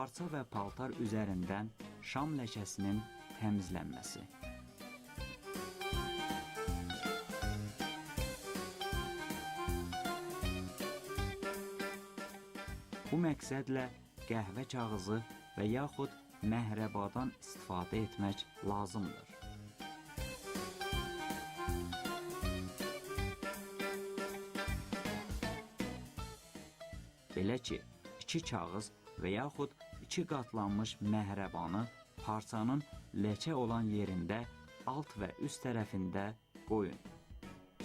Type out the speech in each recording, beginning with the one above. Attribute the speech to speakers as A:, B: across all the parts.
A: Parça və paltar üzərindən şam ləkəsinin təmizlənməsi. Bu məqsədlə qəhvə kağızı və yaxud məhribadan istifadə etmək lazımdır. Belə ki, iki kağız və yaxud iki qatlanmış məhribanı parçanın ləkə olan yerində alt və üst tərəfində qoyun.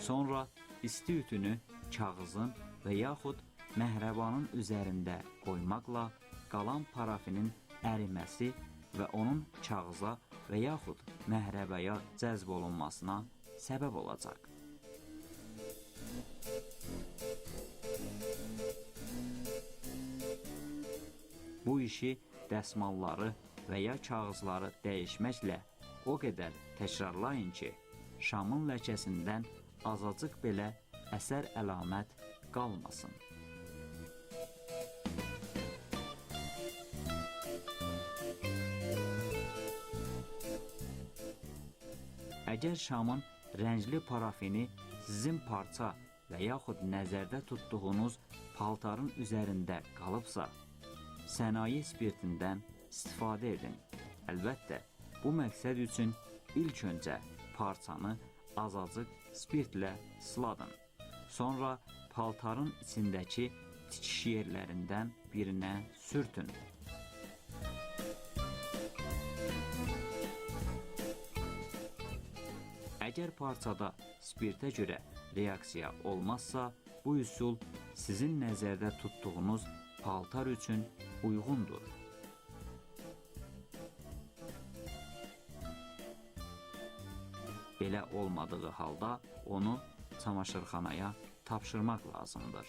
A: Sonra isti ütünü kağızın və yaxud məhribanın üzərində qoymaqla qalan parafinin əriməsi və onun kağıza və yaxud məhrəbəyə cəzb olunmasına səbəb olacaq. Bu işi dəsmalları və ya kağızları dəyişməklə o qədər təkrarlayın ki, şamın ləkəsindən azacıq belə əsər əlamət qalmasın. Əgər şamın rəngli parafini sizin parça və yaxud nəzərdə tutduğunuz paltarın üzərində qalıbsa, sənaye spirtindən istifadə edin. Əlbəttə, bu məqsəd üçün ilk öncə parçanı azacıq spirtlə isladın. Sonra paltarın içindəki tikiş yerlərindən birinə sürtün. Əgər parçada spirtə görə reaksiya olmazsa, bu üsul sizin nəzərdə tutduğunuz paltar üçün uyğundur. Belə olmadığı halda onu çamaşırxanaya tapşırmaq lazımdır.